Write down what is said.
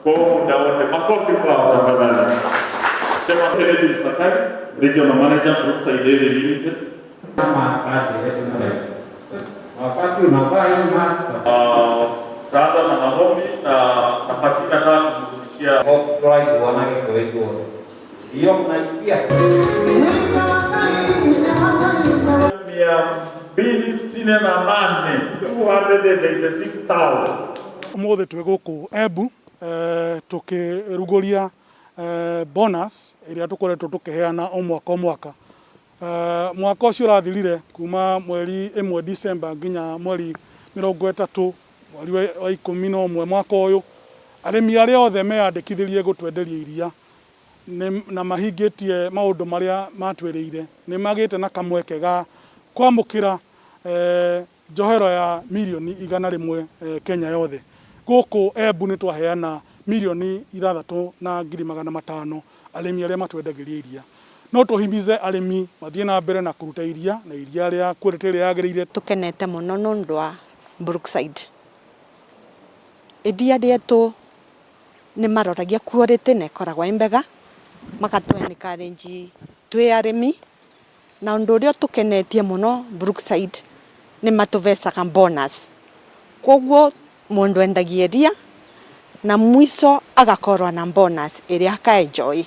Kwa muda wote. Makofi kwao tafadhali. Sema Kennedy Msakali, Regional Manager Brookside Dairy Limited. Mask aje, wakati unavaa hii mask. Tutaanza na maombi na nafasi hii nataka kumrudishia twaiguana gĩkũyũ hiyo mnaisikia. 268, 286,000. Umuthi twi guku Embu tukiruguria bonus iria tukoretwo tukiheana o mwaka o mwaka. Mwaka ucio urathirire kuma mweri 1 December nginya mweri 30 mweri wa 11 mwaka uyu, arimi aria othe meyandikithirie gutwenderia iria na mahingĩtie maũndũ marĩa matwĩrĩire nĩ magĩte na kamweke ga kwamũkĩra njohero ya mirioni 100 Kenya yothe. Gũkũ Embu nĩ twaheana 6,500,000 arĩmi arĩa matwendagĩria iria. No tũhimize arĩmi mathiĩ na mbere na kũruta iria na iria rĩa quality ĩrĩa yagĩrĩire. Tukenete muno nundu wa Brookside. Iria rietu ni maroragia quality na ikoragwo i mbega, makatu encourage twi arimi, na undu uria tukenetie muno Brookside ni matuvecaga bonus. Koguo mundu endagia iria na mwico agakorwa na bonus iria aka enjoy.